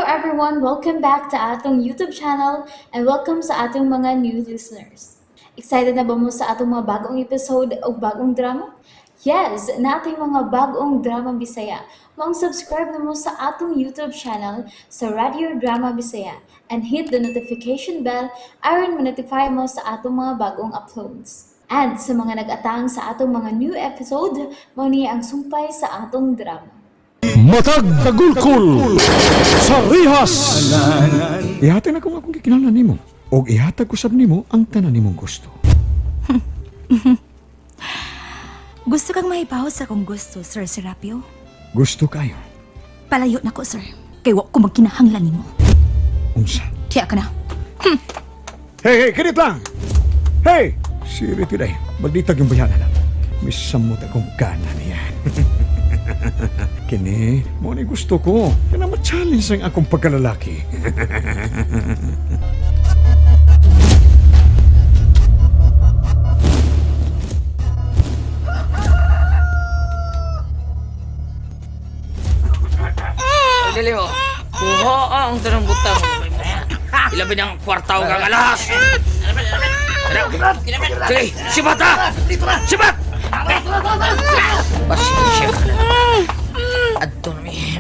everyone! Welcome back to atong YouTube channel and welcome sa atong mga new listeners. Excited na ba mo sa atong mga bagong episode o bagong drama? Yes, nating mga bagong drama Bisaya. Maong subscribe na mo sa atong YouTube channel sa Radio Drama Bisaya and hit the notification bell aron ma-notify mo sa atong mga bagong uploads. And sa mga nag-atang sa atong mga new episode, mao ni ang sumpay sa atong drama. Matag Kagulkul sa Rihas. Ihatag na kung akong gikinahanglan nimo. Og ihatag ko sab nimo ang tanan nimong gusto. Gusto kang mahibaw sa akong gusto, Sir Serapio? Gusto kayo. Palayo na ko, sir. Kay wa ko magkinahanglan nimo. Unsa? Tiya ka na. Hey, hey, kinit lang! Hey! Siri today. Magditag yung bayana na. Misamot akong gana niya. Kini, mo ni gusto ko. Kana ma-challenge ang akong pagkalalaki. Dali mo. Kuha ang tanang butang. Ilabi ng kwarta o kang alas. Sige, sibat ha! Sibat! Pasensya ka na. Adto na mi.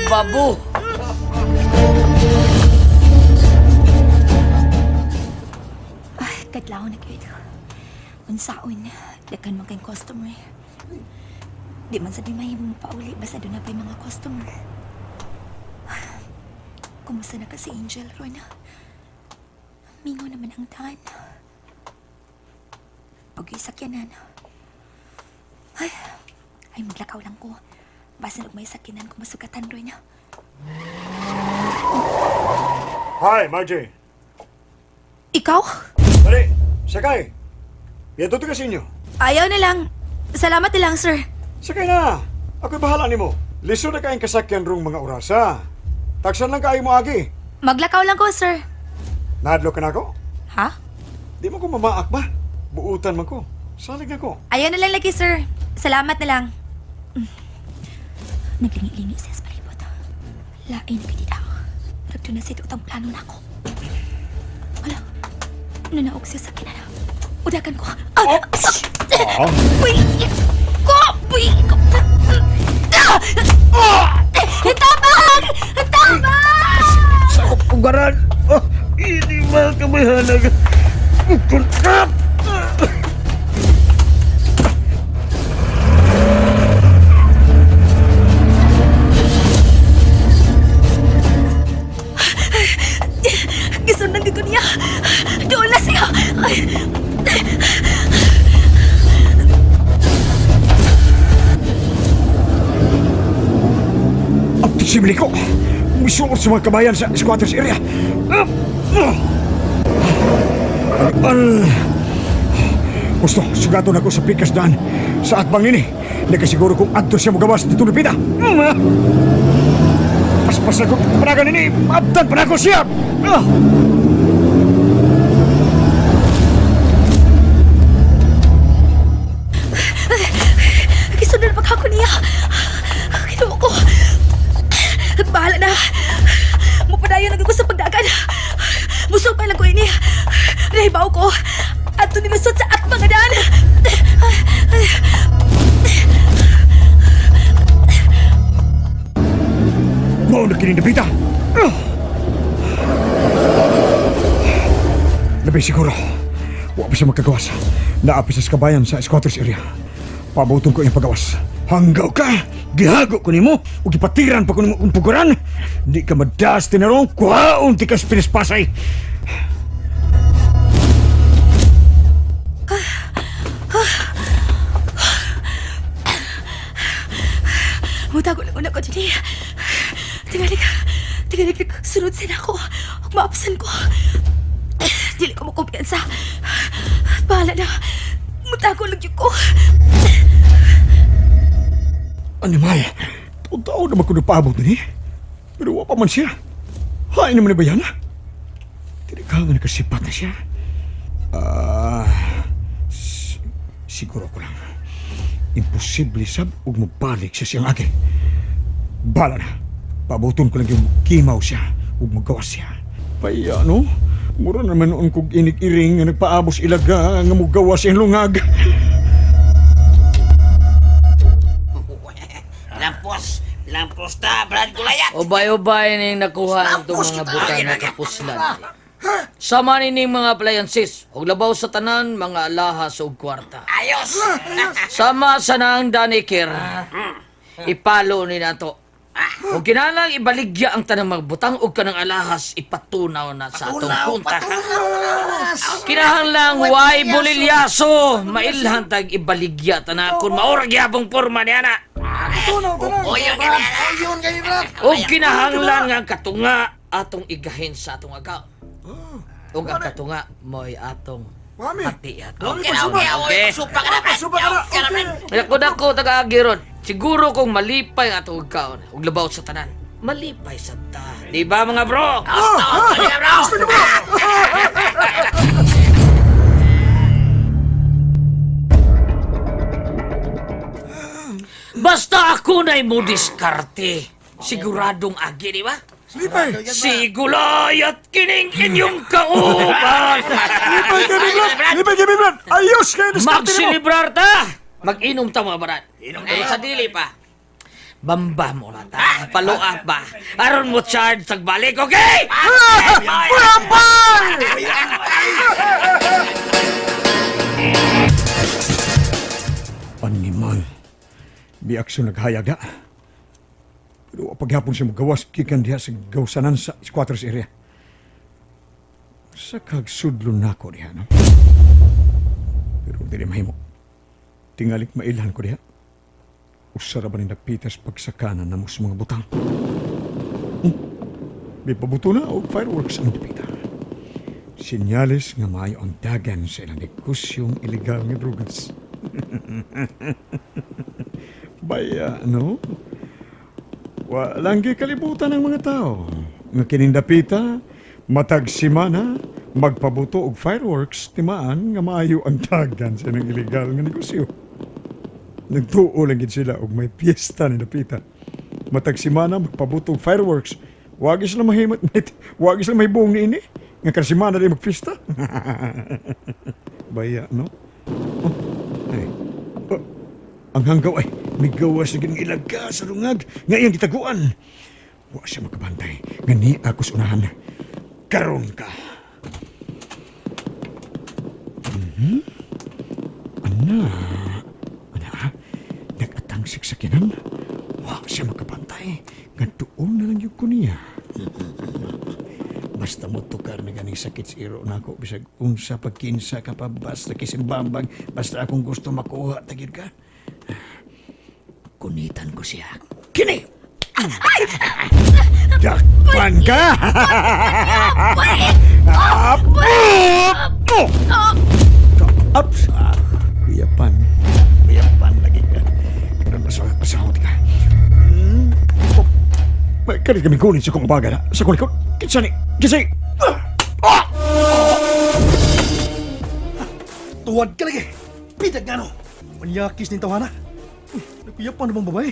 Babu! Ay, kadlaw na gyud. Unsaon, daghan man kayong customer. Di man sa di mahimong pauli basta doon na pa'y mga customer. Kumusta na ka si Angel, Rona? Mingo naman ang daan. Pag-isakyanan. Ay, ay maglakaw lang ko. Basta nag may sakyanan ko masugatan, Rona. Hi, Margie. Ikaw? Dali, sakay. Yato ka sa inyo. Ayaw na lang. Salamat na lang, sir. Sakay na. Ako'y bahala nimo. Lisod na kayong kasakyan rong mga orasa. Taksan lang kayo mo agi. Maglakaw lang ko, sir. Nahadlok ka na ako? Ha? Di mo ko mamaak ba? Buutan man ko. Salig na ko. Ayaw na lang lagi, sir. Salamat na lang. Naglingi-lingi siya sa palibot. Lain na kitita. Ragdo na siya utang plano na ako. Wala. Nanaog siya sa kinana. Udakan ko. Ah! Ah. Uy! Ko! Uy! Ko! Ah! Tabang! Tabang! Sa kugaran. Oh, hindi ba kamahanag? Kurtap! Gisundan ko niya. Doon na siya. Ay. Ang simili ko. Misuot sa mga kabayan sa squatters area. Ah! Al! Gusto, sugaton ako sa pikas daan. Sa atbang nini. Nakasiguro kung adto siya mugawas dito lupita. Paspas ako panagan nini. Abtan pa na ako siya. Ah! Gisundan pa ako niya. Kinuha ko. Bahala na. Mupadayon na ko sa pagdagan. Musok pa lang ko ini. Nahibaw ko. Ato nilusot sa atbang nga daan. Mao na kini Nabita. Ah! Labi siguro. Wa pa siya magkagawas. Naapi sa kabayan sa squatters area. Pabuton ko iyang pagawas. Hanggaw ka! Gihago ko nimo! Ug gipatiran pa ko nimo kung puguran! Di ka madas tinarong kuhaon ti kas pinispasay! Mutago lang una ko dili. Tingalik. Tingalik sunod sa nako. Ug maapsan ko. Dili ko makumpiyansa. Bahala na. Mutago lang yun ko. Animal! Taon-taon naman ko napaabot ni. Pero wa pa man siya. Hain naman ni Bayana. Dili ka nga nakasipat na siya. Ah, siguro ko lang. Imposible sab ug mobalik siya siyang agi. Bala na. Paabuton ko lang yung kimaw siya ug magawas siya. Paya no? Mura naman noon kog inig-iring nga nagpaabos ilaga nga mugawas iyang lungag. Lampos! Lampos ta, Brad Gulayat! Ubay-ubay ning nakuha ang itong mga butang nga kapuslan. Sama nining mga appliances, ug labaw sa tanan mga alahas ug kwarta. Ayos! Sama sa nang danikir, ipalo ni nato. Ug kinahanglan ibaligya ang tanang mga butang ug kanang alahas ipatunaw na sa atong punta. Kinahanglan way bolilyaso, mailhan tag ibaligya tanan kun maura gyapong porma niya na. Uyon kayo, Brad! Ug kinahanglan nga ang katunga atong igahin sa atong agaw. Ug ang katunga mo'y atong hati ato. Okay na, okay, okay. Supa ka na, Brad! Okay na, Brad! Dako dako taga ron. Siguro kung malipay ang atong kaon ug labaw sa tanan. Malipay sa ta. Di ba mga bro? Okay na, bro! Basta ako na'y mo diskarte. Siguradong agi, di ba? Lipay! Si Gulayat kining inyong kauban. Lipay kami, Brad! Lipay kami, Brad! Ayos kayo diskarte nimo! Magsilibrar ta! Mag-inom ta mga barat. Pero sa dili pa. Bamba mo na ta. Paluap ba? Aron mo charge tagbalik, okay? Animal. Biak siya naghayaga. Pero paghapon siya magawas, gikan diha sa gawsanan sa squatters area. Sa kagsudlo nako diha, no? Pero dili mahimo. Tingalik mailhan ko diha. Usa ra ba ni napitas pagsakanan na mo sa mga butang. May pabuto na og fireworks ang dapita. Sinyales nga maayo ang dagan sa ilang negosyong ilegal nga drugas. Baya, no? Walang gikalibutan ng mga tao. Nga kinindapita, matag simana, magpabuto og fireworks, timaan nga maayo ang dagan sa ilang ilegal nga negosyo. Nagtuo lang gid sila og may piyesta ni dapita. Matag simana magpabuto og fireworks. Wagi sila mahimat, wagi sila mahibong niini. Nga kada simana di magpista. Baya, no? Oh, ay. Oh, ang hanggaw ay migawas na gining ilaga sa lungag nga iyang gitaguan. Wa siya makabantay nga ni ako sa unahan. Karon ka. Mhm. Ana. Ana. Nagatang siksakinan. Wa siya makabantay nga tuon na lang yung ko niya. Basta mo tukar na ganing sakit sa iro nako bisag unsa pagkinsa ka pa basta kisimbambang basta akong gusto makuha tagid ka. Kunitan ko siya. Kini! Dakpan ka! Up! Up! Kuyapan. Kuyapan lagi ka. Karon masahot ka. Oh. Kani kami kunin sa kong baga na. Sa kong likod. Kinsa ni? Kinsa ni? Ah! Tuwad ka lagi. Pitag nga no. Manyakis ni tawhana. Uy, nagkuyapan na bang babae?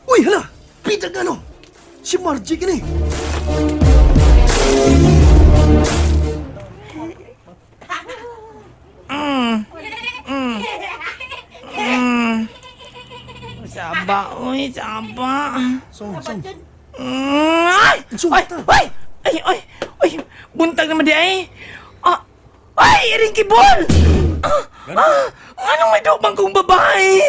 Uy, hala! Pitag nga no. Si Margie kini. Saba, uy, saba. Song, song. Ay! Song, Ay! ta. Ay! Ay! Ay! Ay! Buntag naman di ay! Ah! Ay! Iring kibol! Ah! Ah! Anong may dugmang kong babae?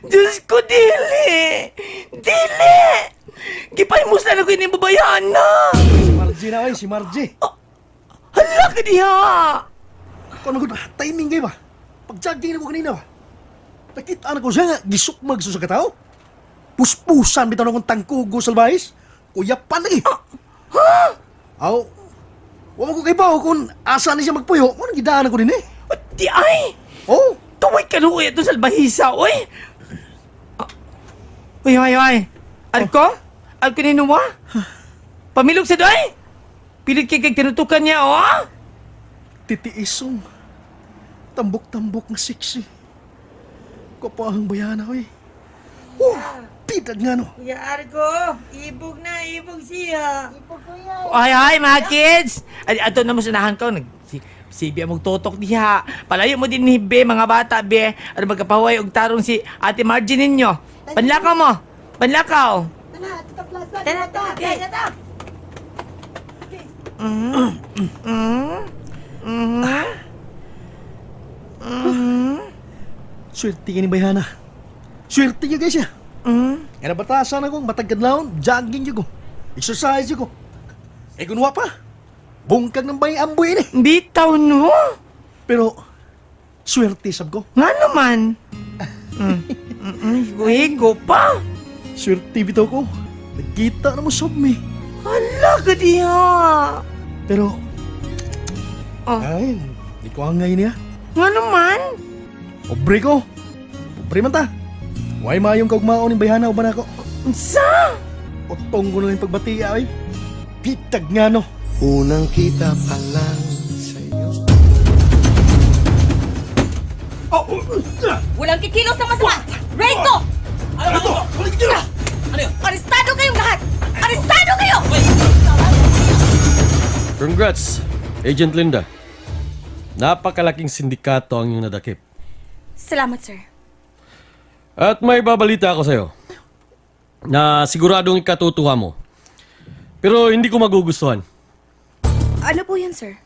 Diyos ko, dili! Dili! Gipay mo sana ko yung babayan na! Si Margie na, oy, si Margie. Hala ka diha! Kung ano gud, timing kayo ba? Pag-jogging na ko kanina ba? Nakita na ko siya nga, gisukmag sa katao. Puspusan bitaw na kong tangkugo sa albahis. Kuyapan lagi. Ha? Aw, wa mo ko kay bawo kung asa ni siya magpuyo. Mo nang gidaan ko din eh. Di ay! Oh, Tuway ka luwi ito sa albahisa, uy! Ah. Uy, uy, uy! Alko? Alko ni Nuwa? Pamilog sa doy? Pilit kay kay tinutukan niya, oh! titiisong. Tambok-tambok nga sexy. Kapahang bayana, oy. Oh, pitag nga no. Kuya Argo, ibog na, Kalipong siya. Ay, ay, mga kids! Ay, ato na mo sunahan ko. Nag, si, si Bia magtutok diha. Palayo mo din ni Be, mga bata, Be. Ano magkapahuway og tarong si Ate Margie ninyo. Panlakaw mo! Panlakaw! Tara, tara, tara, tara. Swerte ka ni Bayhana. Swerte niya guys siya. Nga nabatasan ako, matagkad laon, jogging yun ko. Exercise yun ko. Eh kunwa pa, bungkag ng bay amboy ni. Bitaw, no? Pero, swerte sab ko. Nga naman. Higo pa. Swerte bitaw ko. Nagkita na mo sob mi. Hala ka diha. Pero, Oh. ay, di ko angay niya. Nga naman. Pobre ko. Pobre man ta. Way mayong kaugmaon ni Bayhana uban ako. Unsa? Utong ko na lang pagbati ay. Pitag nga no. Unang kita pa lang sa'yo. Oh, oh, ah! Walang kikilos ng masama! Raid ko! Ano to? Walang kikilos! Arestado kayong lahat! Arestado kayo! Congrats, Agent Linda. Napakalaking sindikato ang iyong nadakip. Salamat, sir. At may babalita ako sa'yo na siguradong ikatutuwa mo. Pero hindi ko magugustuhan. Ano po yan, sir?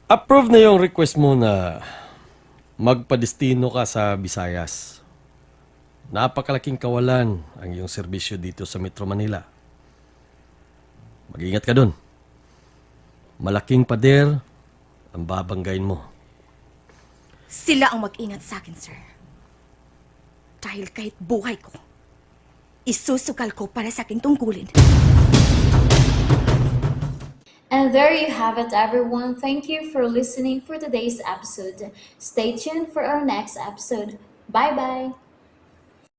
Approve na yung request mo na magpadestino ka sa Visayas. Napakalaking kawalan ang iyong serbisyo dito sa Metro Manila. Mag-ingat ka dun. Malaking pader ang babanggain mo. Sila ang mag-ingat sa akin, sir. Dahil kahit buhay ko, isusukal ko para sa aking tungkulin. And there you have it, everyone. Thank you for listening for today's episode. Stay tuned for our next episode. Bye bye.